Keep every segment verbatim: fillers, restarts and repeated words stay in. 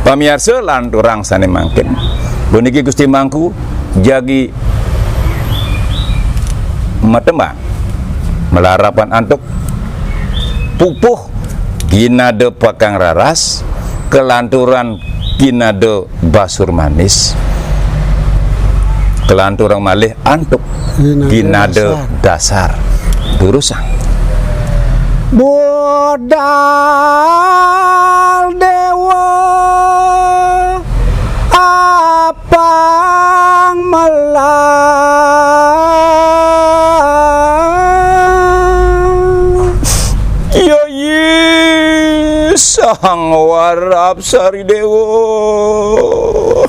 Pamiarsa, lanturang sané mangkin, puniki Gusti Mangku jagi matembang malarapan antuk pupuh ginada pakang raras, kalanturan ginada basur manis, kalanturang malih antuk ginada dasar durusang. Budal déwa apang melas. Yayi Sang Warap Sari Déwa.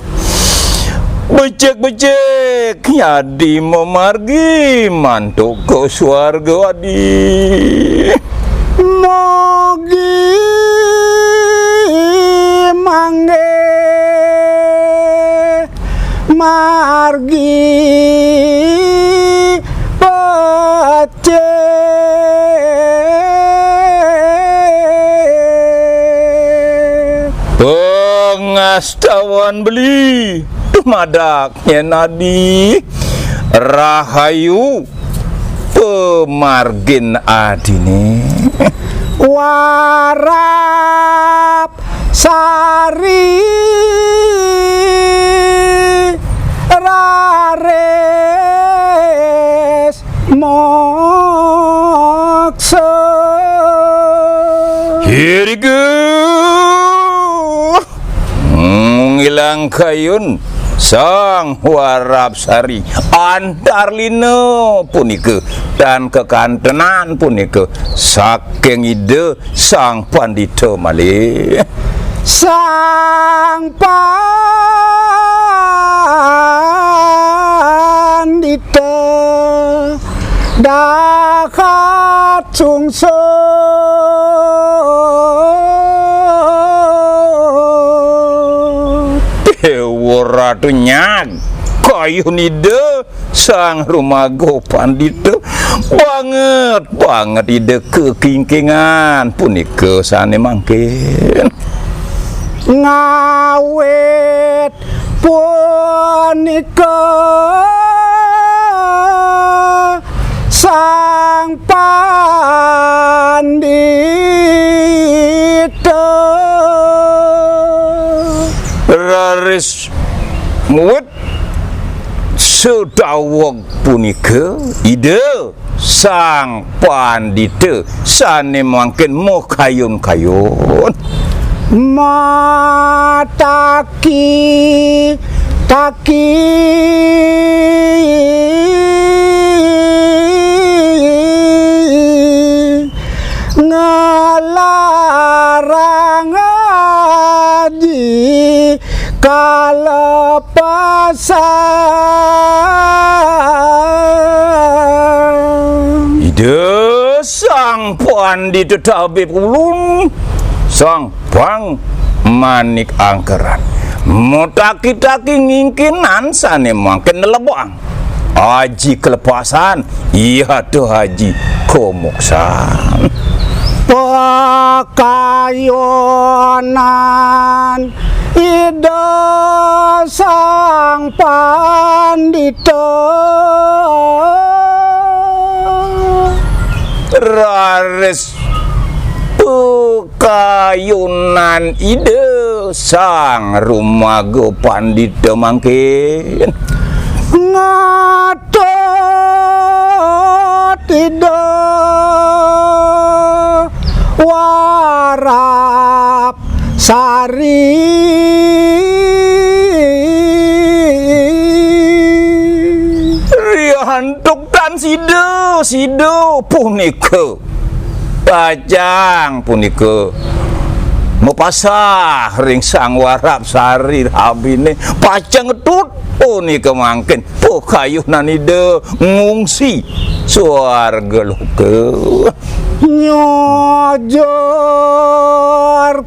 Becik-becik nyadi mamargi mantuk ka swarga adi. Mogi manggih margi becik. Pangastawan beli dumadak nyén adi. Rahayu pamargin adiné. Warap Sari raris moksa. Irika ngilang kayun Sang Warap Sari antar lina punika tan kakantenan punika saking Ida Sang Pandita malih. Sang Pandita dahat sungsut. Déwa Ratu nyag kayun Ida Sang Rumaga Pandita, banget, banget Ida kakingkingan punika sané mangkin. Ngawit punika Sang Pandita raris ngawit sadaweg punika Ida Sang Pandita sané mangkin makayun-kayun. Mataki-taki ngalarang aji kalepasan. Ida Sang Pandita Tabib Ulun, Sang Bang Manik Angkeran, mataki-taki ngingkinan sané mangkin nelebang aji kalepasan, yata aji kamoksan. Pakayunan Ida Sang Pandita raris pakayunan Ida Sang Rumaga Pandita mangkin. Ngatut Ida Warap Sari. Riantuk tan sida, sida punika pacang punika mapasah ring Sang Warap Sari rabiné, pacang ngetut punika mangkin pakayunan Ida ngungsi swarga loka. Nyujur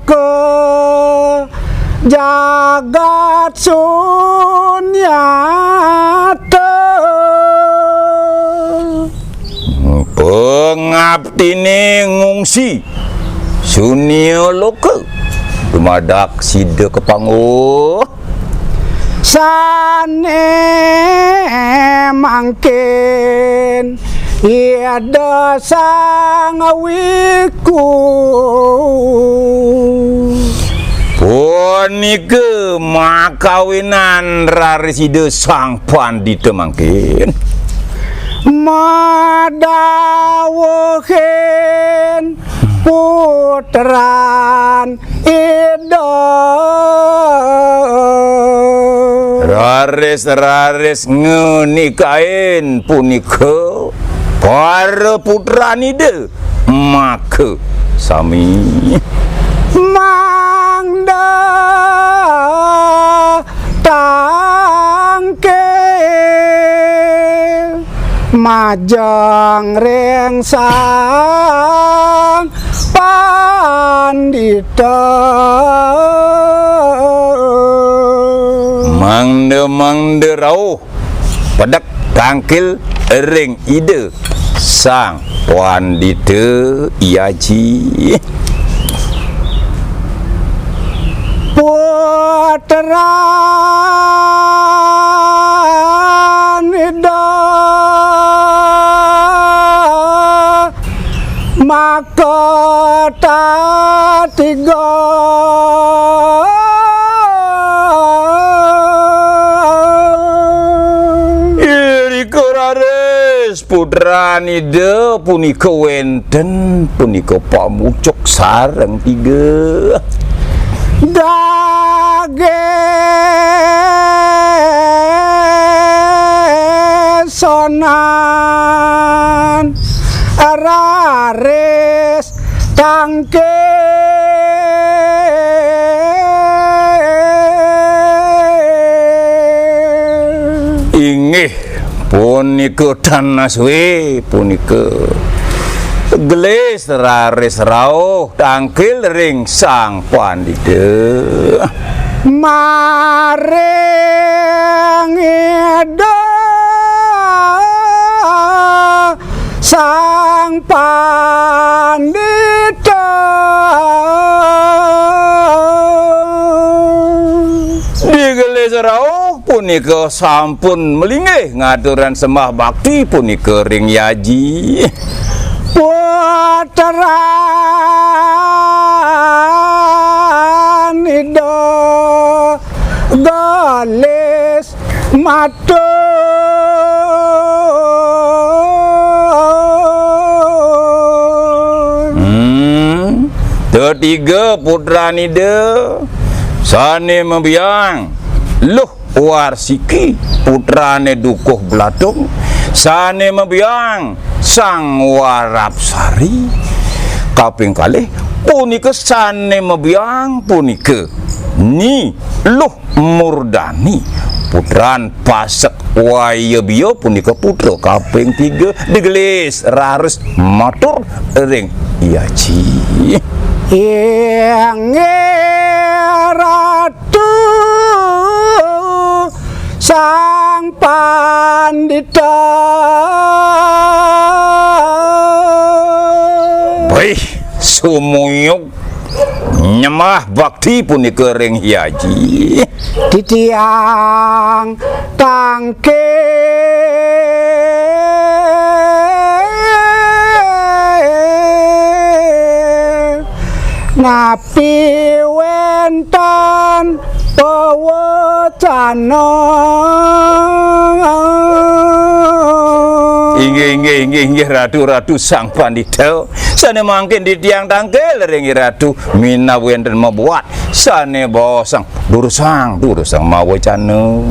ka jagat sunyata. Pangaptiné ngungsi sunya loka. dumadak sida kapangguh. Sané mangkin Ida Sang Wiku. Punika makawinan raris Ida Sang Pandita mangkin madawuhin putran Ida. Raris-raris ngenikain punika para putran Ida maka sami mangda tangkil majeng ring Sang Pandita. Mangda-mangda rauh pedek tangkil ring Ida Sang Pandita Aji. Putran Ida maka tatiga. Irika raris putran Ida punika wénten punika pamucuk sareng tiga. Dagesonan raris tangkil. Inggih punika tan sué punika gelis raris rauh tangkil ring Sang Pandita. Maring Ida Sang Pandita. Digelis rauh punika sampun malinggih ngaturang sembah bakti punika ring Aji. Putran Ida gelis matur. Hmm. Tetiga putran Ida sané mabiang Luh Warsiki, putrané Dukuh Blatung, sané mabiang Sang Warapsari. Kaping kalih punika sané mabiang punika Nyi Luh Murdani, putran Pasek Wayabia punika putra kaping tiga. Digelis raris matur ring Aji. Inggih Ratu Sang Pandita. Baih, sumuyug nyembah bakti punika ring Aji. Titiang tangkil napi wénten pawacana. Inggih, inggih, inggih, inggih, Ratu, Ratu Sang Pandita. Sané mangkin titiang tangkil ring Ratu, minab wénten mabuat sané bosang, durusang, durusang mawacana.